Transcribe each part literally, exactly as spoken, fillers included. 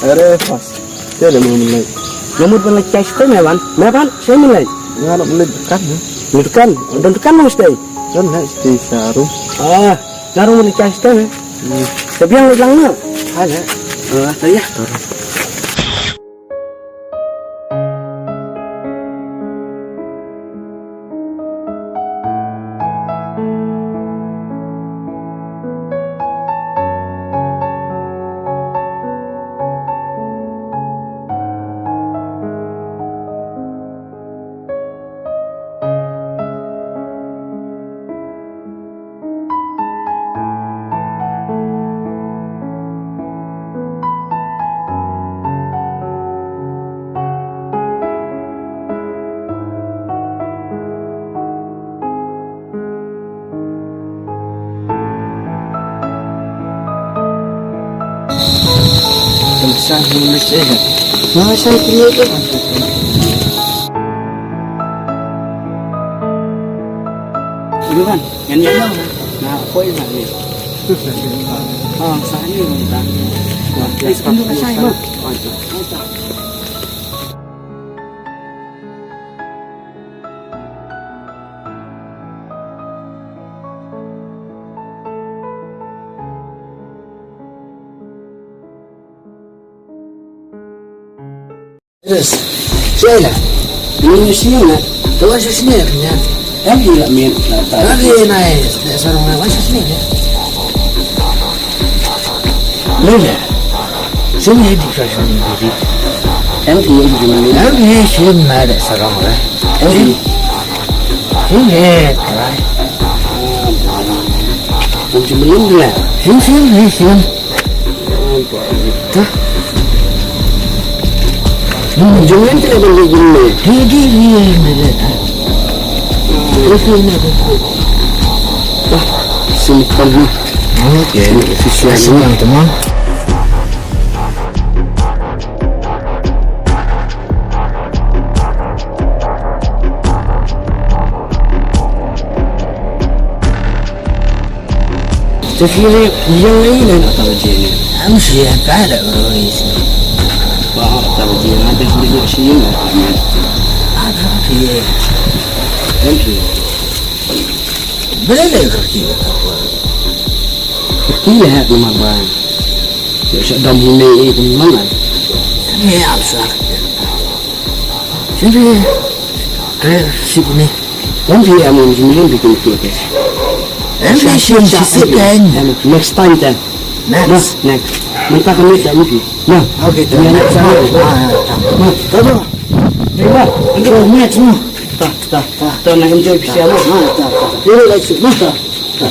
Are pas. Te de mo mulai. Namut ban leit kai shatei me ban. Me ban, shatei me leit. Nga nak mulai dukan, ha? Ni dukan, don dukan mo shatei? Don, ha, shatei sarum. Ah, sarum leit kai shatei me. Hmm. Te biang leit lang na. Hai, ha. Ah, te ïa. Kan sa ni mesti. Masa dia tu? Ini kan, yang ni. Nah, apa ini ni? Ah, saya ni minta. Wah, please, kan tu saya mah. Yes. Sheila. Ini sini na. Tuan sini na. Em ila min. Lagi na. Sarong na. Wajah sini na. Lele. Sini di sini di. Em ila di sini. Em ila sini na de sarong na. Em ila. Sini. Em ila. Sini sini. Jangan tidak boleh gini. Dia dia dia dia. Itu ini. Wah, simpan ni. Okey. Official. Terima kasih, teman. Te phi ïa lei lei na ta je ne. Am shi ka da ro is. Ba ta je na de ni shi na. A ta phi. Thank you. Bele le kar ki. Ki le ha ma ba. Yo sha dam hi ne e kum ma na. Ne am sa. Shi re si ni. Kan ji am ji min bi kin ki ke. Em ni shi shi si kan. Next time then. Next. Next. Mynta kan ni kan ni. Na. Okay, ta. Ni next time. Ah, ta. Na. Ta ba. Ni ba. Next mo. Ta ta ta. Ta na enjoy pisa mo. Ah, ta ta. Ni lagi si mo. Ta ta.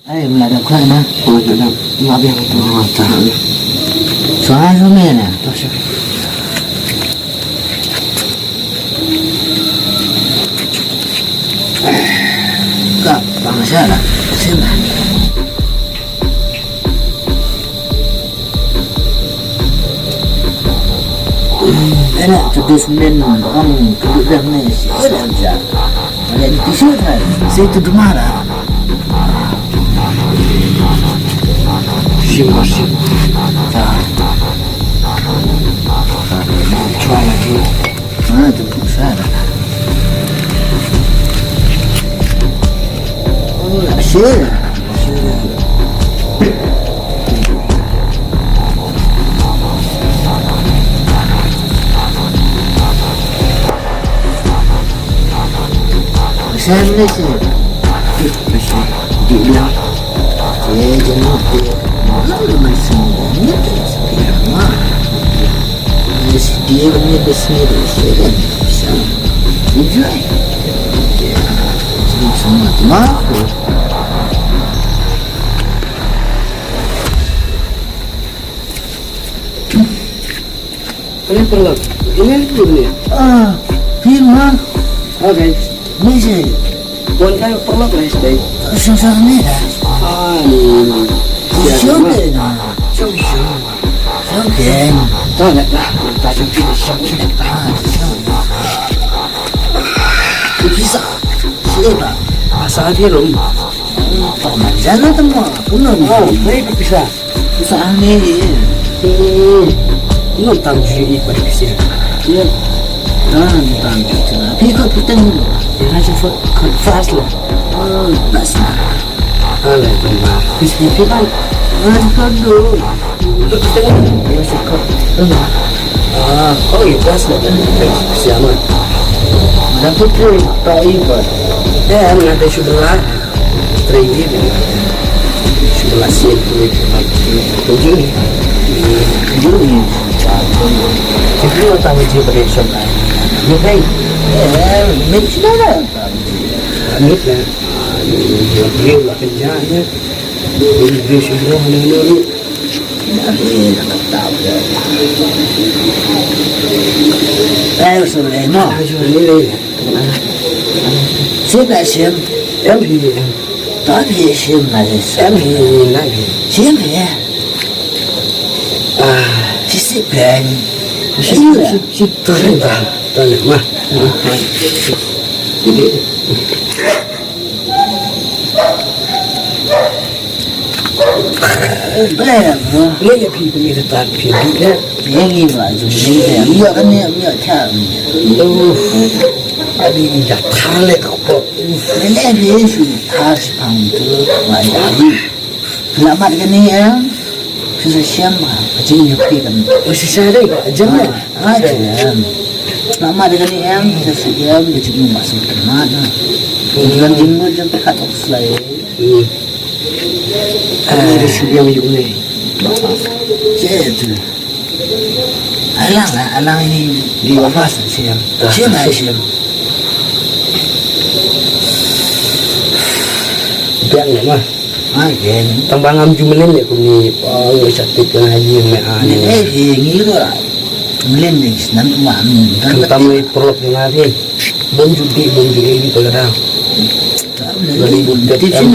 Ai, mla dap khlaiñ na. Oh, dah dap. Nga biang tu. Oh, tak. Suara tu meh na. Tu sya. Ka bangsa lah. Sini. Ena tu dus men ang tu dang ne si ena ja. Ada ni tisu kan. Si tu dumara. Sim sim. Ta. Cuba lagi. Ah, tu pusara. Oh, sure. Sure. Sure. Sure. Ini perlu. Ini dulu ni. Ah, firma. Okay. Ni si. Bon kai perlu kali sedai. Susah ni dah. Ah, ni. Susah ni dah. Susah. Susah. Dah, dah, dah. Tak cuci, tak cuci. Ah, susah. Bisa. Siapa? Asal dia rum. Paman jana tama. Kuno. Oh, baik bisa. Sa ang ne. Hmm. Ngam tam ju i pa dipsi. Ye. Ngam tam ju tena. Pi ko puteng. Ye na ju fa ko fas lo. Oh, bas na. Ale tuma. Pis ni pi ban. Ngan ko do. Ko puteng. Ye sa ko. Ah, oh, ye bas lo. Siapa? Dapat tu pa i pa. Eh, ang ada sudah. Trei ïa shu la sien tu tu ju ni. Ju ni. Ju ni ta ji ba de shop ai. Ni kai. Eh, me shi da. Ni la. Ni la kan ja ni. Ni shu ro ni ni. Eh, usul ni mo. Sip lah, sip. Em hi em. Tah hi sip lah, sip. Em hi na hi. Sip hi. Ah, sip sip kan. Sip sip sip. Tah hi bah. Tah hi mah. Jadi. Ble, bro. Ble ya phi phi ta phi di ya. Yang ni ba ju ni ya. Ni ya kan ni ya cha. Aduh. Adi ni ya thar le ko. Ni ni ni si thar si pang tu ma ya ni. Selamat kan ni ya. Susah siam ma. Jing ni phi kan. Oh, susah deh. Jam ya. Ah, jam. Selamat kan ni ya. Susah siam. Jing ni masih kena. Jing ni jam kat selai. Hmm. Ai, da shu ïa u ïa u ne. Che tu. Alang la, alang ini di office siang. Siang lah siang. Biang ya mah. Ai, gen. Tambah ngam ju melin ya kuni. Oh, ngi sakit kena haji me ani. Eh, eh, ngi lu lah. Melin ni, senang tu mah. Kami perlu dengan ni. Bom judi, bom judi gitu kadang. Dari budak kan.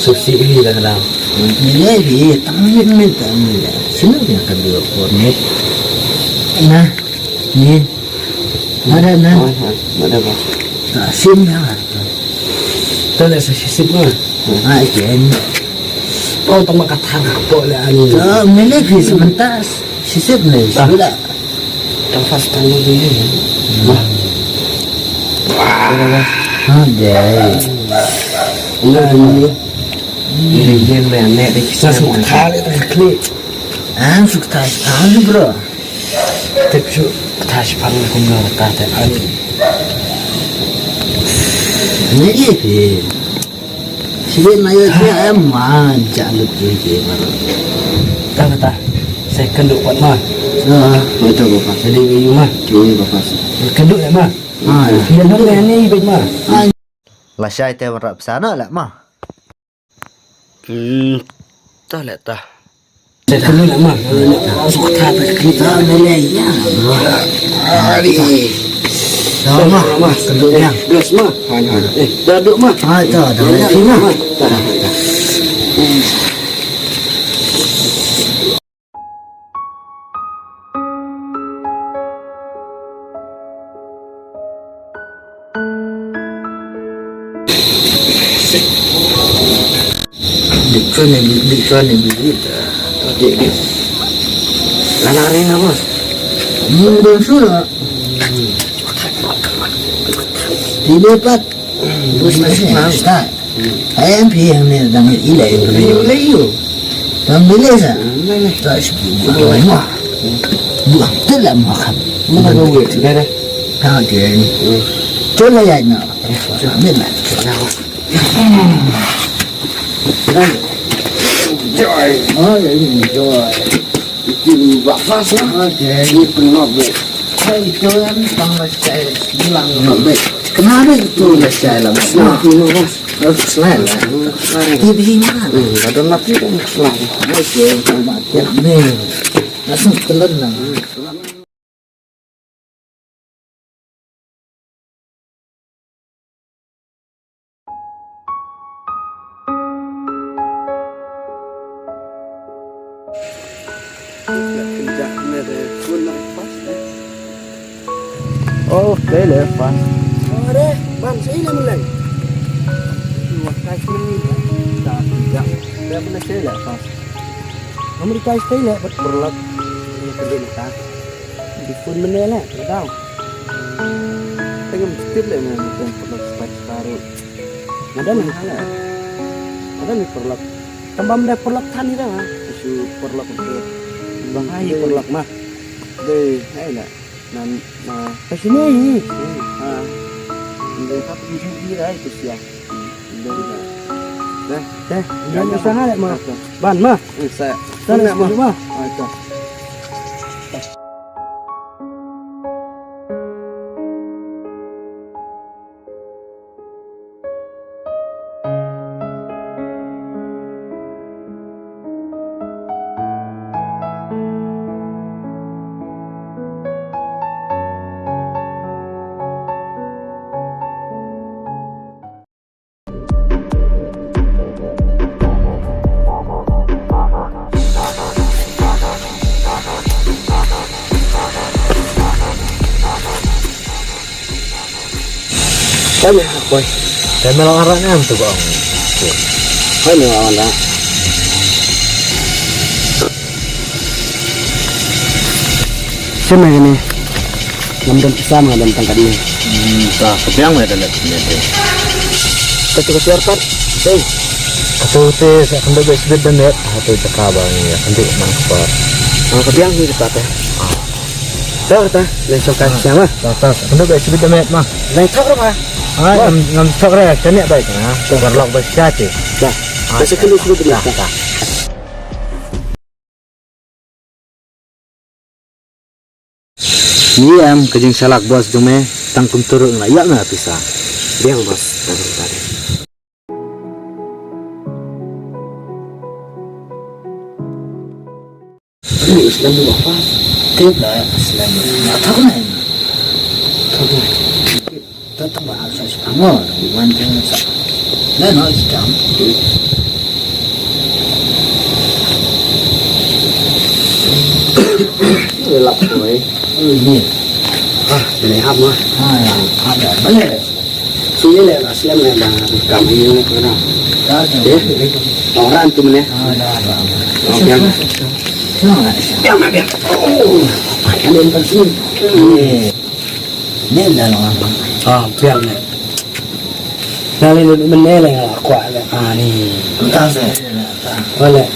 Susi ini kadang-kadang. Ini lagi, tangan ini, tangan ini. Sini dia akan dua kornet. Nah, ni. Ada nah. Ada bos. Tak sim dah. Tak ada sisi sim lah. Ah, ikan. Oh, tambah kata apa lah ni. Tak, ini lagi sebentar. Sisip ni, sila. Tang fast tang ni. Wah. Ha, dai. Ini ni. Ini dia main net ni. Sa suk thale tang klik. Ah, suk thale. Ah, ni bro. Tip suk thale pang kum na ta ta. Ni ni. Sibit na ïa ïa em ma ja lut ïa ïa ma. Ta ta. Saya kenduk kuat ma. Ha, betul bapa. Jadi wi ma. Wi bapa. Kenduk ya ma. Ha. Dia nang ni baik ma. Lashai te warap sana lah ma. Hmm. Ta lah ta. Saya tunggu nak mah. Masuk kata apa kita meleleh ya. Hari. Dah mah. Mah. Kenduk ya. Gas mah. Eh, dah duduk mah. Ha, dah, dah. Dah, dah, dah. Dik chuan ni, dik chuan ni, dik. Dik, dik. Lana ring apa? Mun don sura. Di depat. Bus masih mau. Start. Ayam piang ni dang ilai. Ilai, ilai. Dang ilai sa. Tak sebuah. Buang telah makan. Mana kau buat? Dah, dah. Ha, dia ni. Cuba ya nak. Ambil lah. Enjoy. Oh, ya, ini enjoy. Itu breakfast lah. Okey. Ini penuh, babe. Hai, itu kan pang lashai bilang, babe. Kenapa itu lashai lah? Nah, ini, Mas. Harus selain lah. Ini gimana? Hmm, ada mati kan selain. Okey, mati. Ni. Langsung telan lah. Oh, dei le pas. Are, ban sa ïa leh mynleng. Wa kai sini. Da, da. Da mynleng sa ïa leh pas. Amerika sa ïa leh bad paralok. Ini pergi kita. Di phone mynne leh, tau. Tengam step leh mynne, tengam paralok sepai separuh. Madan ni hala. Madan ni paralok. Tang ba ym dei paralok than ïa nga. Shu paralok tu. Bang ai paralok ma. Dei, ai la. Nan ma. Ka sini. Ha. Dei hap iri iri ai tu sia. Dei la. Deh. Deh, jangan usah ngalek ma. Ban ma. Usah. Sana ma. Ma. Acha. Kami hakoi. Kami long arak ngam tu bang. Kami long arak. Sien ma kane. Ngam don pisa, ma don tang ka dei. Hmm, ta ka biang ma da lek ne te. Ka tu ka siar pat. Dei. Ka tu te sa kan da bes bit da net. Ha tu jaka ba ni ya kan tu man ka pa. Ah, ka biang ni ka pa te. Ah. Ta ta le so ka siar ma. Ta ta kan da bes bit da net ma. Lai thok ma. Ah, ngam ngam thok re ka ne ba na. Tu ka lok ba siar te. Ta. Ah, ta sa kan da bes bit da net. Ta. Ni em ka jingsalak boss jong me tang kumtu ruh nga ïa nga pisa. Biang boss, tang kumtu. Ni Islam ni boss. Tip lah Islam. Nga tak na. Tak na. Tang ba sa spangor wan tang sa. Na no is jam. Lap boy. Oh ni. Ah, ni hap ma. Ah ya, hap ya. Bale. Sini le Islam le ba kam ini ko na. Ya, ya. Eh, orang tu mana? Ah, ya, ya. Oh, yang. Yang mana? Oh, ada yang penting. Eh. Ni dah lama. Ah, biar ni. Nali lut men ni lah aku ada. Ah, ni. Entah sih. Boleh.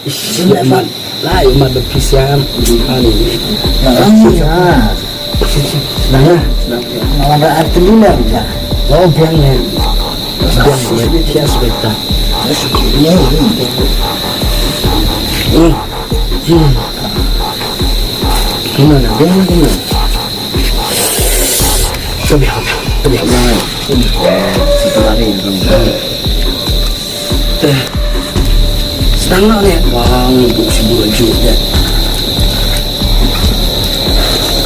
Ish, man. Lah, iman berpisiam. Ah, ni. Nah, ah. Nah, ya. Nah, ada arti ni lah. Oh, biar ni. Biar ni. Biar sebentar. Hmm. Hmm. Gimana? Biar ni gimana? Tabiha, tabiha. Satu hari. Eh, sedang nak ni. Wah, buk sibuk laju je.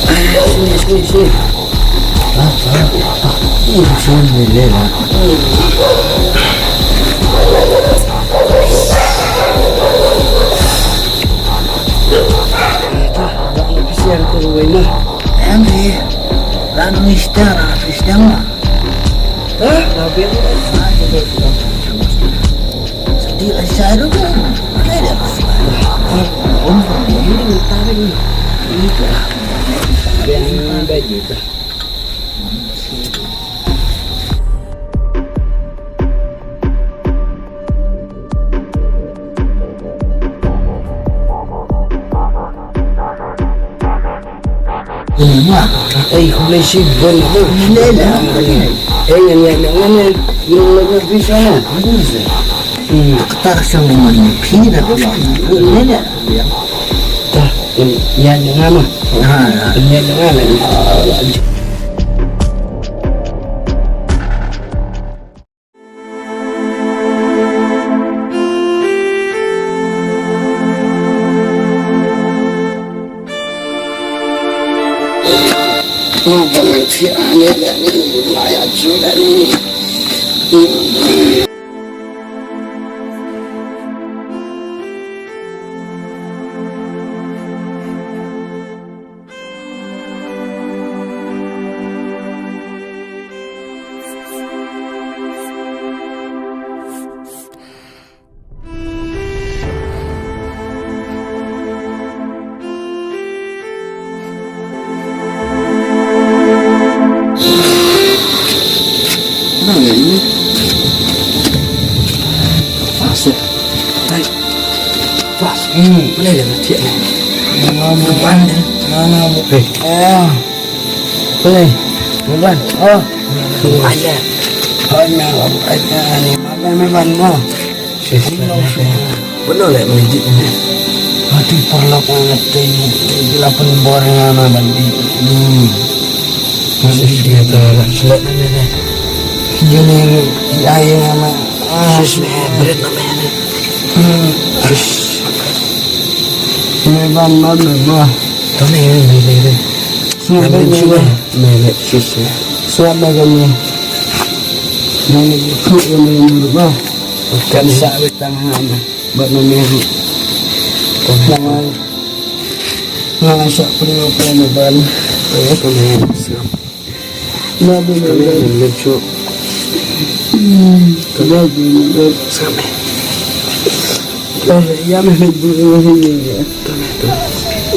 Eh, sini, sini, sini. Ah, ah, ah. Ini sini ni lah. Dah, dah, dah, pisiar tu, wei, nah. Em, eh. Ran ni star, ah, star mah. Hah? Nabi apa? Sedih lah saya tu kan. Mana dia? Om, om, ini minta ni. Ini tu lah. Biar ni baju tu. Ei, khublei shibun. Ei, ngan ïaid na ngan ïa ngan ïa phi shano? Hmm. Kata ka shong man phi da. Lele. Ta, ngan ïaid na ngan ma. Ha, ha. Ngan ïaid na ngan. Boleh dah mati ni. Ngam ban ni. Ngam. Hei. Ah. Boleh. Ngam ban. Oh. Ngam ban. Oh, ngam ban ni. Makan ngam ban mo. Sis. Benar lah mesti ni. Mati perlu pengerti. Gila pun borang anak bandi. Hmm. Sis, dia tak nak selek ni ni. Jadi, ai nama. Ah, sis, berat nama ni. Hmm. Sis. Ni ban ban ni mo. Tone ni ni ni. Semua ni ni. Ni ni sis ni. Semua ni ni. Ni ni ni ni mo. Kan sa betang ni. Bad na meh. Tang nga nga sa pynlong pynlong ban. Eh, tang nga sa. Na bu na. Tang nga sa. Hmm. Tang nga sa. Sa meh. Oh, ya meh meh bu na meh meh. Tang nga sa.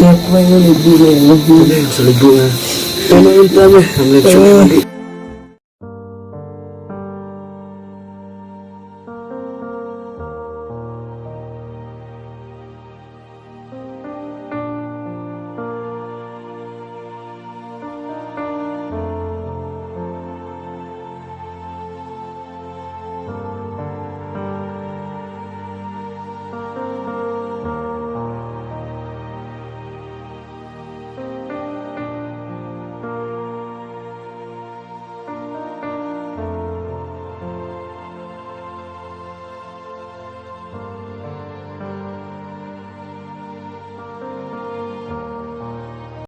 Ya kwai na bu na meh. Tang nga sa bu na. Tang nga sa. Tang nga sa.